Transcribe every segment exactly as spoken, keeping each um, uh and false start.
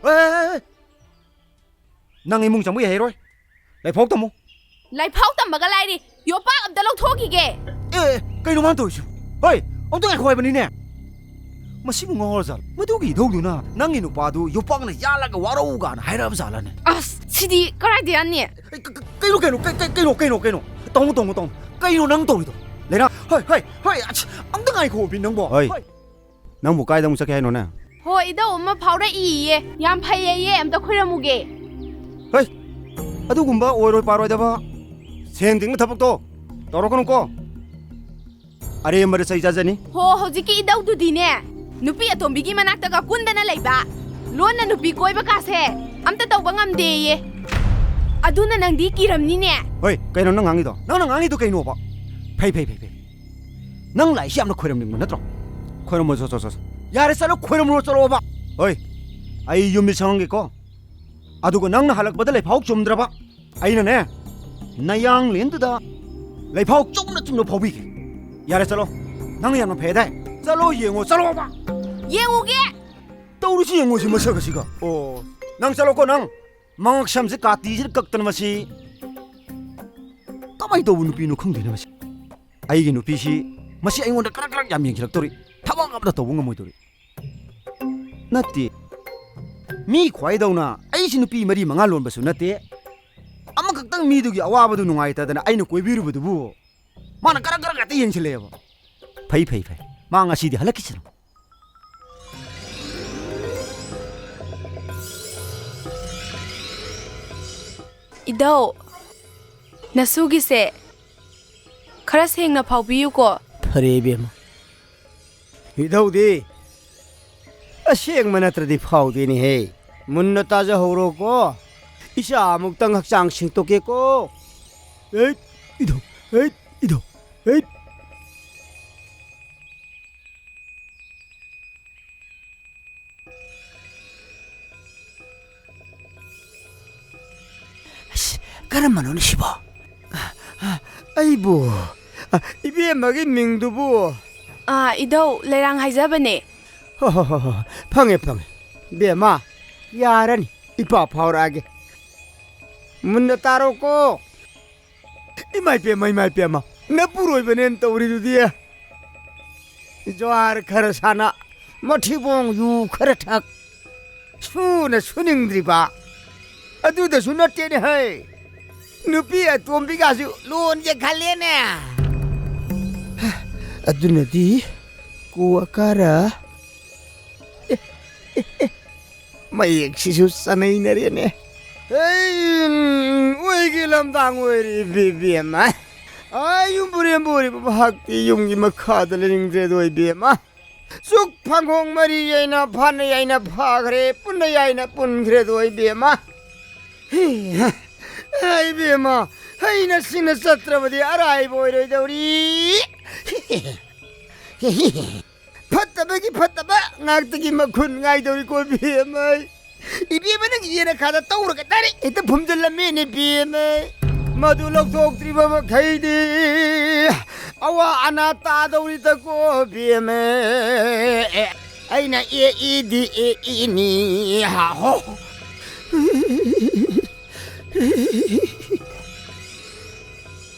ꯑꯦ, ꯑꯦ, ꯑꯦ, ꯑꯦ! ꯅꯪ ꯏꯃꯨꯡ ꯆꯪꯕ ꯌꯥꯔꯣꯏ꯫ ꯂꯥꯏꯐꯥꯎ ꯇꯝꯃꯨ꯫ ꯂꯥꯏꯐꯥꯎ ꯇꯝꯕꯒ ꯂꯥꯏꯔꯤ, ꯌꯣꯄꯥꯛ ꯑꯝꯇ ꯂꯧꯊꯣꯛꯈꯤꯒꯦ꯫ ꯑꯦ, ꯑꯦ, ꯀꯩꯅꯣ ꯃꯥꯅ ꯇꯧꯔꯤꯁꯤꯕꯨ? ꯍꯣꯏ, ꯑꯝꯇ ꯉꯥꯏꯈꯣ ꯍꯥꯏꯕꯅꯤꯅꯦ꯫ ꯃꯁꯤꯕꯨ ꯉꯥꯎꯔꯖꯥꯠꯂꯣ? ꯃꯗꯨꯒꯤ ꯏꯙꯧꯗꯨꯅ ꯅꯪꯒꯤ ꯅꯨꯄꯥꯗꯨ ꯌꯣꯄꯥꯛꯅ ꯌꯥꯜꯂꯒ ꯋꯥꯔꯧꯒꯥꯅ ꯍꯥꯏꯔꯛꯑꯕ ꯖꯥꯠꯂꯅꯦ? ꯑꯁ, ꯁꯤꯗꯤ ꯀꯔꯥꯏꯗ ꯌꯥꯅꯤ? ꯑꯦ, ꯀ-, ꯀ-, ꯀꯩꯅꯣ, ꯀꯩꯅꯣ, ꯀꯩ-, ꯀꯩ-, ꯀꯩꯅꯣ, ꯀꯩꯅꯣ, ꯀꯩꯅꯣ? ꯇꯧꯅꯨ, ꯇꯧꯅꯨ, ꯇꯧꯅꯨ꯫ ꯀꯩꯅꯣ ꯅꯪ ꯇꯧꯔꯤꯗꯣ? ꯂꯩꯅꯥ, ꯍꯣꯏ, ꯍꯣꯏ, ꯍꯣꯏ, ꯑꯁ, ꯑꯝꯇ ꯉꯥꯏꯈꯣ, ꯕꯤꯟ, ꯅꯪꯕꯣ꯫ ꯍꯣꯏ꯫ ꯍꯣꯏ꯫ ꯅꯪꯕꯨ ꯀꯥꯏꯗ ꯑꯃꯨꯛ ꯆꯠꯀꯦ ꯍꯥꯏꯅꯣꯅꯦ? ꯍꯣ, ꯏꯙꯧ ꯑꯃ ꯐꯥꯎꯔꯛꯏꯌꯦ꯫ ꯌꯥꯝ ꯐꯩꯌꯦꯌꯦ, ꯑꯝꯇ ꯈꯣꯏꯔꯝꯃꯨꯒꯦ꯫ ꯍꯩ! ꯑꯗꯨꯒꯨꯝꯕ ꯑꯣꯏꯔꯣꯏ ꯄꯥꯔꯣꯏꯗꯕ ꯁꯦꯟ ꯇꯤꯡꯕ ꯊꯕꯛꯇꯣ ꯇꯧꯔꯛꯀꯅꯨꯀꯣ꯫ ꯑꯔꯦꯝꯕꯗ ꯆꯩ ꯆꯥꯖꯅꯤ꯫ ꯍꯣ, ꯍꯧꯖꯤꯛꯀꯤ ꯏꯙꯧꯗꯨꯗꯤꯅꯦ, ꯅꯨꯄꯤ ꯑꯇꯣꯝꯕꯤꯒꯤ ꯃꯅꯥꯛꯇꯒ ꯀꯨꯟꯗꯅ ꯂꯩꯕ, ꯂꯣꯟꯅ ꯅꯨꯄꯤ ꯀꯣꯏꯕ ꯀꯥꯁꯦ ꯑꯝꯇ ꯇꯧꯕ ꯉꯝꯗꯦꯌꯦ꯫ ꯑꯗꯨꯅ ꯅꯪꯗꯤ ꯀꯤꯔꯝꯅꯤꯅꯦ꯫ ꯍꯣꯏ, ꯀꯩꯅꯣ ꯅꯪ ꯉꯥꯡꯉꯤꯗꯣ? ꯅꯪꯅ ꯉꯥꯡꯉꯤꯗꯣ ꯀꯩꯅꯣꯕ? ꯐꯩ, ꯐꯩ, ꯐꯩ, ꯐꯩ꯫ ꯅꯪ ꯂꯥꯏꯁꯤ ꯌꯥꯝꯅ ꯈꯣꯏꯔꯝꯅꯤꯡꯕ ꯅꯠꯇ꯭ꯔꯣ? ꯈꯣꯏꯔꯝꯃꯣ, ꯆꯣ, ꯆꯣ, ꯆꯣ, ꯆꯣ꯫ ꯌꯥꯔꯦ, ꯆꯠꯂꯣ, ꯈꯣꯏꯔꯝꯃꯨꯔꯣ, ꯆꯠꯂꯣꯕ꯫ ꯍꯣꯏ, ꯑꯩ ꯌꯨꯝꯗ ꯁꯪꯉꯝꯒꯦꯀꯣ꯫ ꯑꯗꯨꯒ ꯅꯪꯅ ꯍꯜꯂꯛꯄꯗ ꯂꯩꯐꯥꯎ ꯆꯨꯝꯗ꯭ꯔꯕ, ꯑꯩꯅꯅꯦ, ꯅꯌꯥꯡꯂꯦꯟꯗꯨꯗ ꯂꯩꯐꯥꯎ ꯆꯨꯝꯅ ꯆꯨꯝꯅ ꯐꯥꯎꯕꯤꯒꯦ꯫ ꯌꯥꯔꯦ, ꯆꯠꯂꯣ꯫ ꯅꯪ ꯌꯥꯝꯅ ꯐꯩ ꯍꯥꯏꯗꯥꯏ? ꯆꯠꯂꯣ, ꯌꯦꯡꯉꯣ, ꯆꯠꯂꯣꯕ꯫ ꯌꯦꯡꯉꯨꯒꯦ꯫ ꯇꯧꯔꯤꯁꯤ ꯌꯦꯡꯉꯣ, ꯁꯤ ꯃꯁꯛ ꯑꯁꯤꯒ꯫ ꯑꯣ, ꯅꯪ ꯆꯠꯂꯣꯀꯣ, ꯅꯪ꯫ ꯃꯉꯛ ꯁꯝꯁꯦ ꯀꯥꯇꯤꯁꯤꯗ ꯀꯛꯇꯅ ꯃꯁꯤ ꯀꯃꯥꯏꯅ ꯇꯧꯕ ꯅꯨꯄꯤꯅꯣ ꯈꯪꯗꯦꯅꯦ ꯃꯁꯤ꯫ ꯑꯩꯒꯤ ꯅꯨꯄꯤꯁꯤ ꯃꯁꯤ ꯑꯩꯉꯣꯟꯗ ꯀꯔꯛ ꯀꯔꯛ ꯌꯥꯝ ꯌꯦꯡꯁꯤꯜꯂꯛꯇꯧꯔꯤ꯫ ꯊꯕꯛ ꯑꯃꯇ ꯇꯧꯕ ꯉꯝꯃꯣꯏꯗꯧꯔꯤ꯫ ꯅꯠꯇꯦ, ꯃꯤ ꯈ꯭ꯋꯥꯏꯗꯧꯅ ꯑꯩꯁꯤ ꯅꯨꯄꯤ ꯃꯔꯤ ꯃꯉꯥ ꯂꯣꯟꯕꯁꯨ ꯅꯠꯇꯦ꯫ ꯑꯃꯈꯛꯇꯪ ꯃꯤꯗꯨꯒꯤ ꯑꯋꯥꯕꯗꯨ ꯅꯨꯡꯉꯥꯏꯇꯗꯅ ꯑꯩꯅ ꯀꯣꯏꯕꯤꯔꯨꯕꯗꯨꯕꯨ ꯃꯥꯅ ꯀꯔꯛ ꯀꯔꯛ ꯍꯦꯛꯇ ꯌꯦꯡꯁꯤꯜꯂꯛꯑꯦꯕ꯫ ꯐꯩ, ꯐꯩ, ꯐꯩ꯫ ꯃꯥ ꯉꯁꯤꯗꯤ ꯍꯜꯂꯛꯈꯤꯁꯅꯨ꯫ ꯏꯙꯧ, ꯅꯁꯨꯒꯤꯁꯦ ꯈꯔ ꯁꯦꯡꯅ ꯐꯥꯎꯕꯤꯌꯨꯀꯣ꯫ ꯐꯔꯦ ꯏꯕꯦꯝꯃ꯫ ꯏꯙꯧꯗꯤ ꯑꯁꯦꯡꯕ ꯅꯠꯇ꯭ꯔꯗꯤ ꯐꯥꯎꯗꯦꯅꯦꯍꯦ꯫ ꯃꯨꯟꯅ ꯇꯥꯖꯍꯧꯔꯣꯀꯣ꯫ ꯏꯆꯥ ꯑꯃꯨꯛꯇꯪ ꯍꯛꯆꯥꯡ ꯁꯦꯡꯇꯣꯛꯀꯦꯀꯣ꯫ ꯍꯩꯠ, ꯏꯙꯧ, ꯍꯩꯠ, ꯏꯙꯧ, ꯍꯩꯠ꯫ ꯑꯁ, ꯀꯔꯝꯕꯅꯣꯅꯦ ꯁꯤꯕꯣ? ꯑ, ꯑ, ꯑꯩꯕꯨ, ꯑ, ꯏꯕꯦꯝꯃꯒꯤ ꯃꯤꯡꯗꯨꯕꯨ? ꯑꯥ, ꯏꯙꯧ, ꯂꯩꯔꯥꯡ ꯍꯥꯏꯖꯕꯅꯦ꯫ ꯍꯣ, ꯍꯣ, ꯍꯣ, ꯍꯣ, ꯐꯪꯉꯦ, ꯐꯪꯉꯦ꯫ ꯏꯕꯦꯝꯃ, ꯌꯥꯔꯅꯤ, ꯏꯄꯥ ꯐꯥꯎꯔꯛꯑꯒꯦ꯫ ꯃꯨꯟꯅ ꯇꯥꯔꯣꯀꯣ꯫ ꯏꯃꯥꯏ ꯄꯦꯝꯃ, ꯏꯃꯥꯏ ꯄꯦꯝꯃ, ꯅꯄꯨꯔꯣꯏꯕꯅꯦꯅ ꯇꯧꯔꯤꯗꯨꯗꯤ꯫ ꯖ꯭ꯋꯥꯔ ꯈꯔ ꯁꯥꯟꯅ, ꯃꯊꯤꯕꯣꯡ ꯌꯨ ꯈꯔ ꯊꯛ, ꯁꯨꯅ ꯁꯨꯅꯤꯡꯗ꯭ꯔꯤꯕ꯫ ꯑꯗꯨꯗꯁꯨ ꯅꯠꯇꯦꯅꯦ ꯍꯩ, ꯅꯨꯄꯤ ꯑꯇꯣꯝꯕꯤꯒꯁꯨ ꯂꯣꯟꯒꯦ ꯈꯜꯂꯦꯅꯦ꯫ ꯑꯗꯨꯅꯗꯤ ꯀꯣ ꯑꯀꯥꯔ꯫ ꯑꯦ, ꯑꯦ, ꯑꯦ, ꯃꯌꯦꯛꯁꯤꯁꯨ ꯆꯅꯩꯅꯔꯦꯅꯦ꯫ ꯍꯩ, ꯑꯣꯏꯒꯤ ꯂꯝꯗꯥꯡ ꯑꯣꯏꯔꯤ ꯏꯕꯦꯝꯃ꯫ ꯑꯥ, ꯌꯨꯝ ꯄꯨꯔꯦꯝꯕꯨ ꯑꯣꯏꯔꯤꯕ ꯃꯍꯥꯛꯇꯤ ꯌꯨꯝꯒꯤ ꯃꯈꯥꯗ ꯂꯩꯅꯤꯡꯗ꯭ꯔꯦꯗꯣ ꯏꯕꯦꯝꯃ꯫ ꯆꯨꯛ ꯐꯪꯈꯣꯡ ꯃꯔꯤ ꯌꯥꯏꯅ ꯐꯥꯅ ꯌꯥꯏꯅ ꯐꯥꯈ꯭ꯔꯦ, ꯄꯨꯟꯅ ꯌꯥꯏꯅ ꯄꯨꯟꯈ꯭ꯔꯦꯗꯣ ꯏꯕꯦꯝꯃ꯫ ꯍꯩ, ꯍꯥ, ꯏꯕꯦꯝꯃ, ꯍꯩꯅ ꯁꯤꯡꯅ ꯆꯠꯇ꯭ꯔꯕꯗꯤ ꯑꯔꯥꯏꯕ ꯑꯣꯏꯔꯣꯏꯗꯧꯔꯤ꯫ ꯐꯠꯇꯕꯒꯤ ꯐꯠꯇꯕ ꯉꯥꯛꯇꯒꯤ ꯃꯈꯨꯟ ꯉꯥꯏꯗꯧꯔꯤꯀꯣ ꯏꯕꯦꯝꯃ꯫ ꯏꯕꯦꯝꯃ, ꯅꯪ ꯌꯦꯅꯈꯥꯗ ꯇꯧꯔꯒ ꯗꯥꯏꯔꯦꯛ ꯍꯦꯛꯇ ꯐꯨꯝꯖꯤꯜꯂꯝꯃꯦꯅꯦ ꯏꯕꯦꯝꯃ꯫ ꯃꯗꯨ ꯂꯧꯊꯣꯛꯇ꯭ꯔꯤꯕ ꯃꯈꯩꯗꯤ ꯑꯋꯥ ꯑꯅꯥ ꯇꯥꯗꯧꯔꯤꯗꯀꯣ ꯏꯕꯦꯝꯃ꯫ ꯑꯩꯅ ꯑꯦ ꯏ ꯗꯤ ꯑꯦ ꯏꯅꯤ ꯍꯥ ꯍꯣ꯫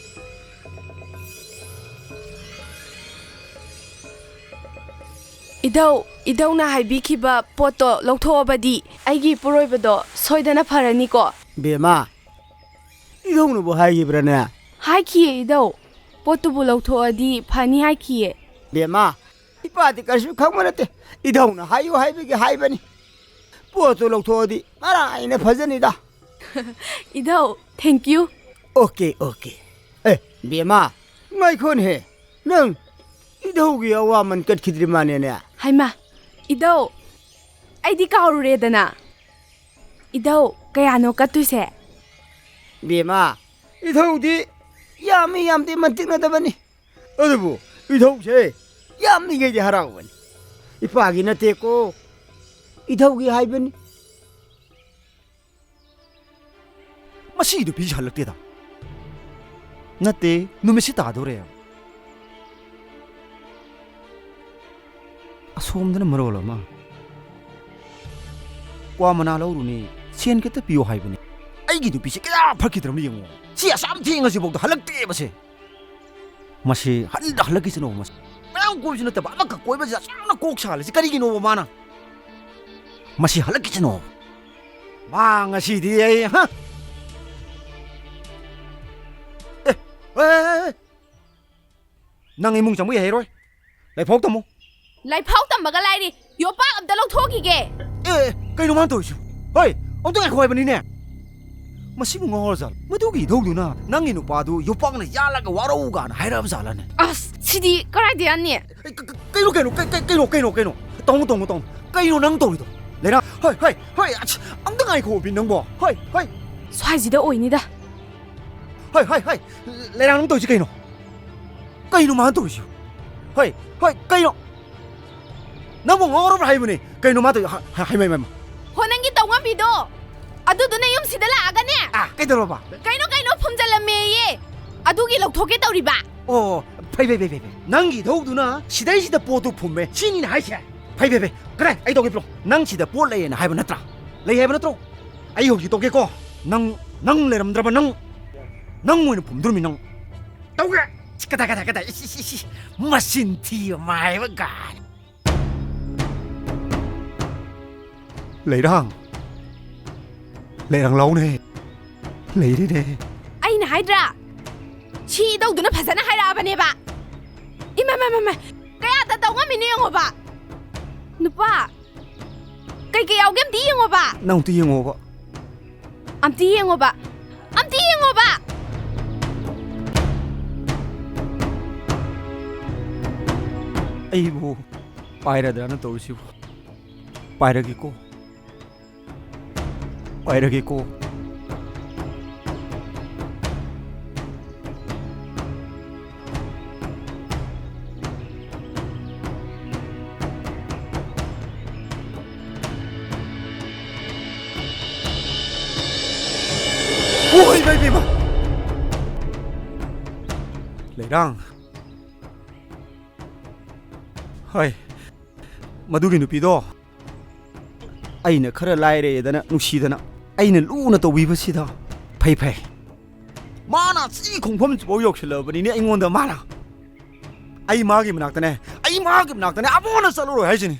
ꯏꯙꯧ, ꯏꯙꯧꯅ ꯍꯥꯏꯕꯤꯈꯤꯕ ꯄꯣꯠꯇꯣ ꯂꯧꯊꯣꯛꯑꯕꯗꯤ ꯑꯩꯒꯤ ꯄꯨꯔꯣꯏꯕꯗꯣ ꯁꯣꯏꯗꯅ ꯐꯔꯅꯤꯀꯣ? ꯕꯦꯝꯃ, ꯏꯙꯧꯅꯕꯨ ꯍꯥꯏꯈꯤꯕ꯭ꯔꯅꯦ? ꯍꯥꯏꯈꯤꯌꯦ ꯏꯙꯧ, ꯄꯣꯠꯇꯨꯕꯨ ꯂꯧꯊꯣꯛꯑꯗꯤ ꯐꯅꯤ ꯍꯥꯏꯈꯤꯌꯦ꯫ ꯕꯦꯝꯃ, ꯏꯄꯥꯗꯤ ꯀꯔꯤꯁꯨ ꯈꯪꯕ ꯅꯠꯇꯦ, ꯏꯙꯧꯅ ꯍꯥꯏꯌꯨ ꯍꯥꯏꯕꯒꯤ ꯍꯥꯏꯕꯅꯤ꯫ ꯄꯣꯠꯇꯨ ꯂꯧꯊꯣꯛꯑꯗꯤ ꯃꯔꯥꯏꯅ ꯐꯖꯅꯤꯗ꯫ ꯏꯙꯧ, thank you꯫ Okay, okay. ꯑꯦ, ꯕꯦꯝꯃ, ꯉꯥꯏꯈꯣꯅꯦꯍꯦ꯫ ꯅꯪ ꯏꯙꯧꯒꯤ ꯑꯋꯥꯃꯟ ꯀꯠꯈꯤꯗ꯭ꯔꯤ ꯃꯥꯅꯦꯅꯦ? ꯍꯩꯃꯥ, ꯏꯙꯧ, ꯑꯩꯗꯤ ꯀꯥꯎꯔꯨꯔꯦꯗꯅ꯫ ꯏꯙꯧ, ꯀꯌꯥꯅꯣ ꯀꯠꯇꯣꯏꯁꯦ? ꯕꯦꯝꯃ, ꯏꯙꯧꯗꯤ ꯌꯥꯝꯃꯤ ꯌꯥꯝꯗꯦ ꯃꯟꯇꯤꯛꯅꯗꯕꯅꯤ꯫ ꯑꯗꯨꯕꯨ ꯏꯙꯧꯁꯦ ꯌꯥꯝꯂꯤꯉꯩꯗꯤ ꯍꯔꯥꯎꯕꯅꯤ꯫ ꯏꯄꯥꯒꯤ ꯅꯠꯇꯦꯀꯣ, ꯏꯙꯧꯒꯤ ꯍꯥꯏꯕꯅꯤ꯫ ꯃꯁꯤ ꯅꯨꯄꯤꯁꯤ ꯍꯜꯂꯛꯇꯦꯗ꯫ ꯅꯠꯇꯦ, ꯅꯨꯃꯤꯠꯁꯤ ꯇꯥꯗꯣꯔꯦ꯫ ꯑꯁꯣꯝꯗꯅ ꯃꯔꯣꯜ ꯑꯃ꯫ ꯋꯥ ꯃꯅꯥ ꯂꯧꯔꯨꯅꯤ, ꯁꯦꯟ ꯈꯤꯇ ꯄꯤꯌꯨ ꯍꯥꯏꯕꯅꯤ꯫ ꯑꯩꯒꯤ ꯅꯨꯄꯤꯁꯦ ꯀꯌꯥ ꯐꯠꯈꯤꯗ꯭ꯔꯕꯅꯣ ꯌꯦꯡꯉꯣ꯫ ꯁꯤ ꯑꯁꯥꯝ ꯊꯦꯡꯉꯁꯤꯐꯥꯎꯗ ꯍꯜꯂꯛꯇꯦꯕꯁꯦ꯫ ꯃꯁꯤ ꯍꯟꯗ ꯍꯜꯂꯛꯈꯤꯁꯅꯣ, ꯃꯁꯤ ꯃꯌꯥꯝ ꯀꯣꯏꯕꯁꯨ ꯅꯠꯇꯕ ꯑꯃꯈꯛ ꯀꯣꯏꯕꯁꯤꯗ ꯑꯁꯨꯛꯅ ꯀꯣꯛ ꯁꯥꯍꯜꯂꯤꯁꯤ ꯀꯔꯤꯒꯤꯅꯣꯕ ꯃꯥꯅ? ꯃꯁꯤ ꯍꯜꯂꯛꯈꯤꯁꯅꯣ꯫ ꯃꯥ ꯉꯁꯤꯗꯤ ꯑꯩ, ꯍꯥ? ꯑꯦ, ꯑꯦ, ꯑꯦ, ꯑꯦ꯫ ꯅꯪ ꯏꯃꯨꯡ ꯆꯪꯕ ꯌꯥꯔꯣꯏ꯫ ꯂꯥꯏꯐꯥꯎ ꯇꯝꯃꯨ꯫ ꯂꯥꯏꯐꯥꯎ ꯇꯝꯕꯒ ꯂꯥꯏꯔꯤ, ꯌꯣꯄꯥꯛ ꯑꯝꯇ ꯂꯧꯊꯣꯛꯈꯤꯒꯦ꯫ ꯑꯦ, ꯑꯦ, ꯀꯩꯅꯣ ꯃꯥꯅ ꯇꯧꯔꯤꯁꯤꯕꯨ? ꯍꯣꯏ, ꯑꯝꯇ ꯉꯥꯏꯈꯣ ꯍꯥꯏꯕꯅꯤꯅꯦ꯫ ꯃꯁꯤꯕꯨ ꯉꯥꯎꯔꯖꯥꯠꯂꯣ? ꯃꯗꯨꯒꯤ ꯏꯙꯧꯗꯨꯅ ꯅꯪꯒꯤ ꯅꯨꯄꯥꯗꯨ ꯌꯣꯄꯥꯛꯅ ꯌꯥꯜꯂꯒ ꯋꯥꯔꯧꯒꯅ ꯍꯥꯏꯔꯛꯑꯕ ꯖꯥꯠꯂꯅꯦ? ꯑꯁ, ꯁꯤꯗꯤ ꯀꯔꯥꯏꯗ ꯌꯥꯅꯤ? ꯑꯦ, ꯀ-, ꯀ-, ꯀꯩꯅꯣ, ꯀꯩꯅꯣ, ꯀꯩ-, ꯀꯩꯅꯣ, ꯀꯩꯅꯣ, ꯀꯩꯅꯣ? ꯇꯧꯅꯨ, ꯇꯧꯅꯨ, ꯇꯧꯅꯨ꯫ ꯀꯩꯅꯣ ꯅꯪ ꯇꯧꯔꯤꯗꯣ? ꯂꯩꯔꯥ, ꯍꯣꯏ, ꯍꯣꯏ, ꯍꯣꯏ, ꯑꯁ, ꯑꯝꯇ ꯉꯥꯏꯈꯣ, ꯕꯤ, ꯅꯪꯕꯣ꯫ ꯍꯣꯏ, ꯍꯣꯏ꯫ ꯁ꯭ꯋꯥꯏꯁꯤꯗ ꯑꯣꯏꯅꯤꯗ꯫ ꯍꯣꯏ, ꯍꯣꯏ, ꯍꯣꯏ꯫ ꯂꯩꯔꯥꯡ ꯅꯪ ꯇꯧꯔꯤꯁꯤ ꯀꯩꯅꯣ? ꯀꯩꯅꯣ ꯃꯥꯅ ꯇꯧꯔꯤꯁꯤ? ꯍꯣꯏ, ꯍꯣꯏ, ꯀꯩꯅꯣ? ꯅꯪꯕꯨ ꯉꯥꯎꯔꯕ꯭ꯔꯥ ꯍꯥꯏꯕꯅꯦ꯫ ꯀꯩꯅꯣ ꯃꯥ ꯇꯧꯔꯤ? ꯍ-, ꯍ-, ꯍꯩꯃ, ꯍꯩꯃ, ꯍꯩꯃ꯫ ꯍꯣ, ꯅꯪꯒꯤ ꯇꯧꯉꯝꯕꯤꯗꯣ꯫ ꯑꯗꯨꯗꯨꯅ ꯌꯨꯝꯁꯤꯗ ꯂꯥꯛꯑꯒꯅꯦ꯫ ꯑꯥ, ꯀꯩꯗꯧꯔꯕ? ꯀꯩꯅꯣ, ꯀꯩꯅꯣ ꯐꯨꯝꯖꯜꯂꯝꯃꯦꯌꯦ꯫ ꯑꯗꯨꯒꯤ ꯂꯧꯊꯣꯛꯀꯦ ꯇꯧꯔꯤꯕ꯫ ꯑꯣ, ꯐꯩ, ꯐꯩ, ꯐꯩ, ꯐꯩ, ꯐꯩ꯫ ꯅꯪꯒꯤ ꯏꯙꯧꯗꯨꯅ ꯁꯤꯗꯩꯁꯤꯗ ꯄꯣꯠꯇꯨ ꯐꯨꯝꯃꯦ꯫ ꯁꯤꯅꯤꯅ ꯍꯥꯏꯁꯦ꯫ ꯐꯩ, ꯐꯩ, ꯐꯩ꯫ ꯀꯗꯥꯏ? ꯑꯩ ꯇꯧꯒꯦ, ꯄꯤꯔꯛꯑꯣ꯫ ꯅꯪ ꯁꯤꯗ ꯄꯣꯠ ꯂꯩꯌꯦꯅ ꯍꯥꯏꯕ ꯅꯠꯇ꯭ꯔꯥ? ꯂꯩ ꯍꯥꯏꯕ ꯅꯠꯇ꯭ꯔꯣ? ꯑꯩ ꯍꯧꯖꯤꯛ ꯇꯧꯒꯦꯀꯣ꯫ ꯅꯪ, ꯅꯪ ꯂꯩꯔꯝꯗ꯭ꯔꯕ ꯅꯪ, ꯅꯪ ꯑꯣꯏꯅ ꯐꯨꯝꯗꯣꯔꯃꯤ ꯅꯪ꯫ ꯇꯧꯒꯦ꯫ ꯀꯗꯥꯏ, ꯀꯗꯥꯏ, ꯀꯗꯥꯏ? ꯏꯁ, ꯏꯁ, ꯏꯁ, ꯏꯁ꯫ ꯃꯆꯤꯟ ꯊꯤꯕ ꯃꯥꯏꯕ ꯒꯥꯏ꯫ ꯂꯩꯔꯥꯡ꯫ ꯂꯩꯔꯥꯡ ꯂꯥꯎꯅꯦ꯫ ꯂꯩꯔꯤꯅꯦ꯫ ꯑꯩꯅ ꯍꯥꯏꯗ꯭ꯔꯥ? ꯁꯤ ꯏꯙꯧꯗꯨꯅ ꯐꯖꯅ ꯍꯥꯏꯔꯛꯑꯕꯅꯦꯕ꯫ ꯏꯃꯥ, ꯏꯃꯥ, ꯏꯃꯥ, ꯏꯃꯥ꯫ ꯀꯌꯥꯗ ꯇꯧ ꯉꯝꯃꯤꯅꯣ ꯌꯦꯡꯉꯣꯕ꯫ ꯅꯨꯄꯥ, ꯀꯩ ꯀꯩ ꯌꯥꯎꯒꯦ ꯑꯝꯇ ꯌꯦꯡꯉꯣꯕ꯫ ꯅꯪ ꯑꯝꯇ ꯌꯦꯡꯉꯣꯕ꯫ ꯑꯝꯇ ꯌꯦꯡꯉꯣꯕ꯫ ꯑꯝꯇ ꯌꯦꯡꯉꯣꯕ꯫ ꯑꯩꯕꯨ ꯄꯥꯏꯔꯗ꯭ꯔꯅ ꯇꯧꯔꯤꯁꯤꯕꯨ? ꯄꯥꯏꯔꯒꯦꯀꯣ꯫ ꯄꯥꯏꯔꯒꯦꯀꯣ꯫ ꯑꯣ, ꯏꯃꯥ, ꯏꯃꯥ, ꯏꯃꯥ! ꯂꯩꯔꯥꯡ꯫ ꯍꯣꯏ, ꯃꯗꯨꯒꯤ ꯅꯨꯄꯤꯗꯣ ꯑꯩꯅ ꯈꯔ ꯂꯥꯏꯔꯦꯗꯅ ꯅꯨꯡꯁꯤꯗꯅ ꯑꯩꯅ ꯂꯨꯅ ꯇꯧꯕꯤꯕꯁꯤꯗ ꯐꯩ ꯐꯩ꯫ ꯃꯥꯅ ꯁꯤ ꯈꯣꯡꯐꯝꯁꯤꯐꯥꯎ ꯌꯧꯁꯤꯜꯂꯕꯅꯤꯅꯦ ꯑꯩꯉꯣꯟꯗ꯫ ꯃꯥꯅ ꯑꯩ ꯃꯥꯒꯤ ꯃꯅꯥꯛꯇꯅꯦ, ꯑꯩ ꯃꯥꯒꯤ ꯃꯅꯥꯛꯇꯅꯦ ꯑꯃꯨꯛ ꯍꯟꯅ ꯆꯠꯂꯔꯣꯏ ꯍꯥꯏꯁꯤꯅꯤ꯫